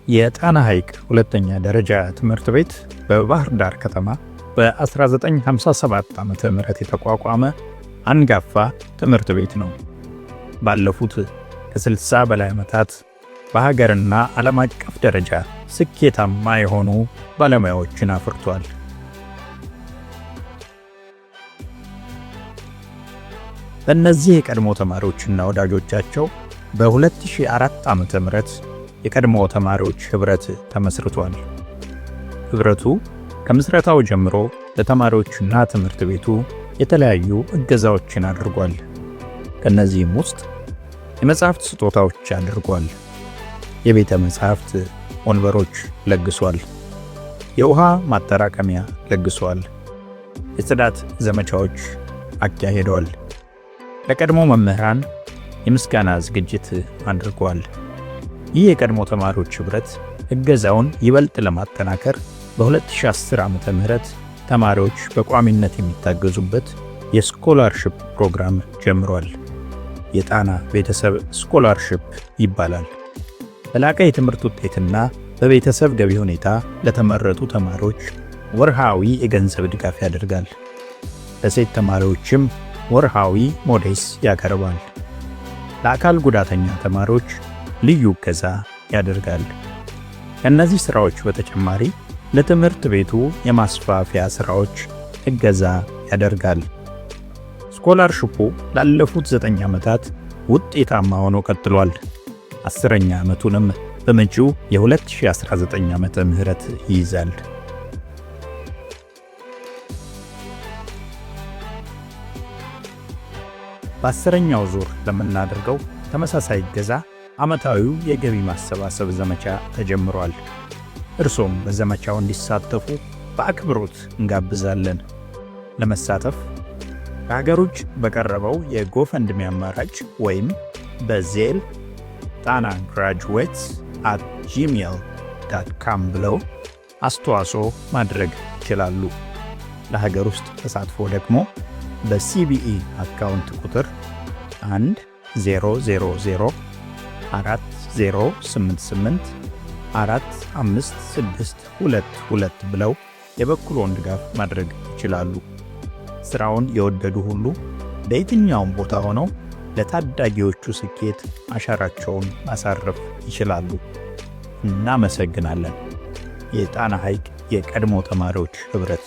የጣና ሐይቅ ሁለተኛ ደረጃ ትምህርት ቤት በባህር ዳር ከተማ በ1957 ዓ ም የተቋቋመ አንጋፋ ትምህርት ቤት ነው። ባለፉት ከ60 በላይ ዓመታት በሀገርና ዓለም አቀፍ ደረጃ ስኬታማ የሆኑ ባለሙያዎችን አፍርቷል። በእነዚህ የቀድሞ ተማሪዎችና ወዳጆቻቸው በ2004 ዓ.ም የቀድሞ ተማሪዎች ኅብረት ተመስርቷል። ኅብረቱ ከምስረታው ጀምሮ ለተማሪዎችና ትምህርት ቤቱ የተለያዩ እገዛዎችን አድርጓል። ከእነዚህም ውስጥ የመጽሐፍት ስጦታዎች አድርጓል። የቤተ መጻሕፍት ወንበሮች ለግሷል። የውሃ ማጠራቀሚያ ለግሷል። የጽዳት ዘመቻዎች አካሂደዋል። ለቀድሞ መምህራን የምስጋና ዝግጅት አድርጓል። ይህ የቀድሞ ተማሪዎች ኅብረት እገዛውን ይበልጥ ለማጠናከር በ2010 ዓ.ም ተማሪዎች በቋሚነት የሚታገዙበት የ scholarship ፕሮግራም ጀምሯል። የጣና ቤተሰብ scholarship ይባላል። በላቀ የትምህርት ውጤትና በቤተሰብ ገቢ ሁኔታ ለተመረጡ ተማሪዎች ወርሃዊ የገንዘብ ድጋፍ ያደርጋል። ለሴት ተማሪዎችም ወርሃዊ ሞዴስ ያቀርባል። ለአካል ጉዳተኛ ተማሪዎች ልዩ እገዛ ያደርጋል። ከእነዚህ ሥራዎች በተጨማሪ ለትምህርት ቤቱ የማስፋፊያ ሥራዎች እገዛ ያደርጋል። Scholarship ኡ ላለፉት 9 ዓመታት ውጤታማ ሆኖ ቀጥሏል። 10ኛ ዓመቱንም በመጪው የ2019 ዓመተ ምህረት ይይዛል። በ10ኛው ዙር ለምናደርገው ተመሳሳይ እገዛ ዓመታዊው የገቢ ማሰባሰብ ዘመቻ ተጀምሯል። እርሶም በዘመቻው እንዲሳተፉ በአክብሮት እንጋብዛለን። ለመሳተፍ ከሀገር ውጭ በቀረበው የ GoFundMe አማራጭ ወይም በ Zelle tanagraduates@gmail.com ብለው አስተዋጽኦ ማድረግ ይችላሉ። ለሀገር ውስጥ ተሳትፎ ደግሞ በ CBE account ቁጥር 1 0 0 0 4 0 8 8 4 5 6 2 2 ብለው የበኩልዎን ድጋፍ ማድረግ ይችላሉ። ስራውን የወደዱ ሁሉ በየትኛውም ቦታ ሆነው ለታዳጊዎቹ ስኬት አሻራቸውን ማሳረፍ ይችላሉ። እናመሰግናለን። የጣና ሐይቅ የቀድሞ ተማሪዎች ኅብረት።